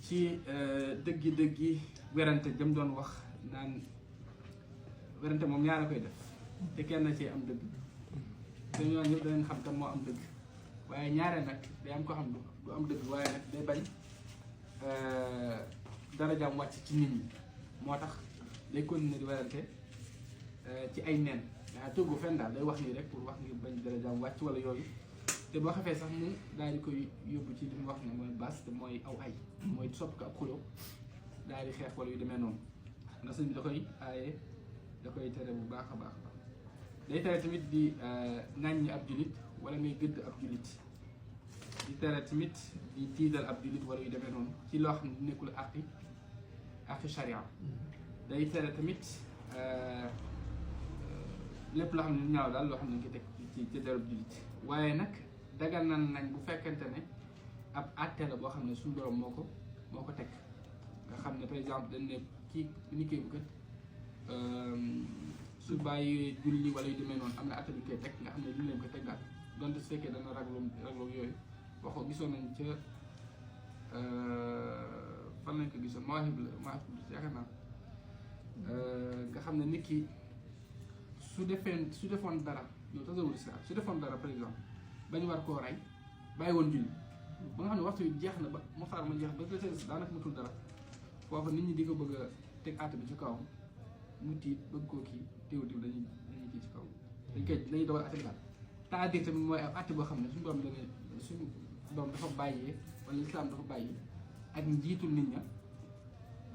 ci dëggi werante jëm doon wax naan werante moom ñaar a koy def te kenn ci am dëgg te ñoo ñëpp danañ xam kan moo am dëgg waaye ñaare nag day am ko xam du am dëgg waaye nag day bañ darajaam wàcc ci nit ñi moo tax day continuer di werante ci ay nen yaa tëggu fenn daal day wax nii rek pour wax ngir bañ darajaam wàcc wala yooyu te boo xefee sax mu daal di koy yóbbu ci li mu wax ne mooy baas te mooy aw ay mooy sopp ko ab xuloo daal di xeex wala yu demee noonu ndax sëñ bi da koy aaye da koy tere bu baax a baax a baax day tere tamit di ŋàññi ab julit wala ngay gëdd ab julit di tere tamit di tiidal ab julit wala yu demee noonu ci loo xam ne nekkul àqi sharia day tere tamit lépp loo xam ne ñaaw daal loo xam ne nga teg ci derub julit waaye nag dagal nañ bu fekkente ne ab àtte la boo xam ne suñu borom moo ko teg nga xam ne par exemple dañ ne kii ni kii bu kat su bàyyi julli wala yu demee noonu am na àtte bi koy teg nga xam ne lu leen ko teg daal donte su fekkee dana ragloog yooyu waxoo gisoon nañ ca fan lañ ko gisoon mawaahib yaakaar naa nga xam ne nit ki su defoon dara ñoo tasawul si su defoon dara par exemple bañ war koo rey bàyyi woon julli ba nga xam ne waxtu wi jeex na ba mu xaar ma jeex ba la daanaka matul dara foofu nit ñi di ko bëgg a teg àtte bi ci kawam mu tiit bëgg koo kii teewul dañuy kii ci kaw dañuy dogal àtte bi daal c'est-à-dire tamit mooy àtte boo xam ne suñu doom dafa bàyyee wala lislaam dafa bàyyi ak njiitul nit ña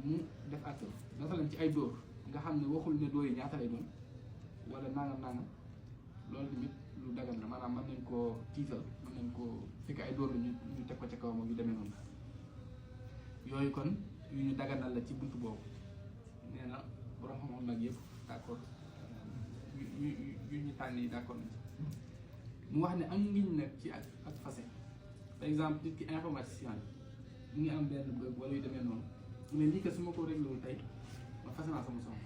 mu def àtte bi masalan ci ay dóor nga xam ne waxul ne dóor yi ñaata lay doon wala nangam loolu tamit lu dagal na maanaam mën nañ koo tiital mën nañ koo fekk ay dóor la ñu teg ko ca kaw moom yu demee noonu yooyu kon yu ñu daganal la ci buntu boobu nee na borom xam-xam nag yëpp d'accord yu ñu tànn yi d'accord nañ ci mu wax ne am ngiñ nag ci ak fase par exemple nit ki informaticien yi mu ngi am benn bëgg wala yu demee noonu mu ne lii que su ma ko réglé wul tey ma fase naa sama soxna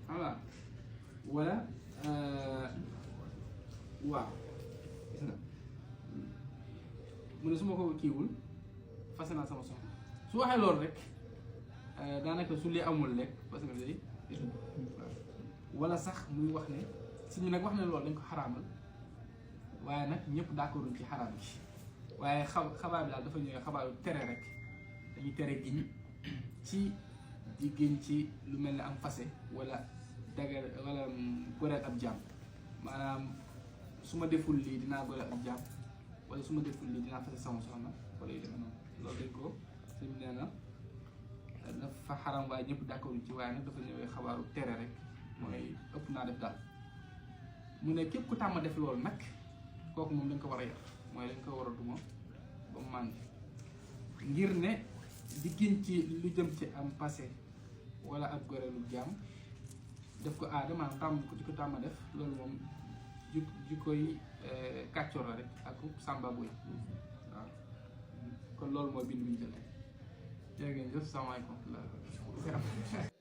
voilà wala waaw gis nga mu ne su ma ko kiiwul fase naa sama soxna su waxee loolu rek daanaka su li amul rek parce que day wala sax muy wax ne si ñu nag wax ne loolu dañ ko xaraamal waaye nag ñëpp d'accorduñ ci xaraam bi waaye xabaar bi daal dafa ñëwee xabaaru tere rek dañuy tere giñ ci di giñ ci lu mel ne am fase wala dagal wala goreel ab jaam maanaam su ma deful lii dinaa goreel ab jaam wala su ma deful lii dinaa fase sama soxna wala yu demee noonu loolu dañ ko sëñ nee na dafa xaram waaye ñëpp d'accord ci waaye nag dafa ñëwee xabaaru tere rek mooy ëpp naa def daal mu ne képp ku tàmm def loolu nag kooku moom dañ ko war a yar mooy dañ ko war a duma ba mu màndi ngir ne di giñ ci lu jëm ci am passé wala ab goreelu jaam def ko aada maanaam tàmm ko ci ko tàmm def loolu moom ji koy kàccoor la rek ak sàmba boy waaw kon loolu mooy bind bi ñu jël tey jërë ngeen jëf salaamaaleykum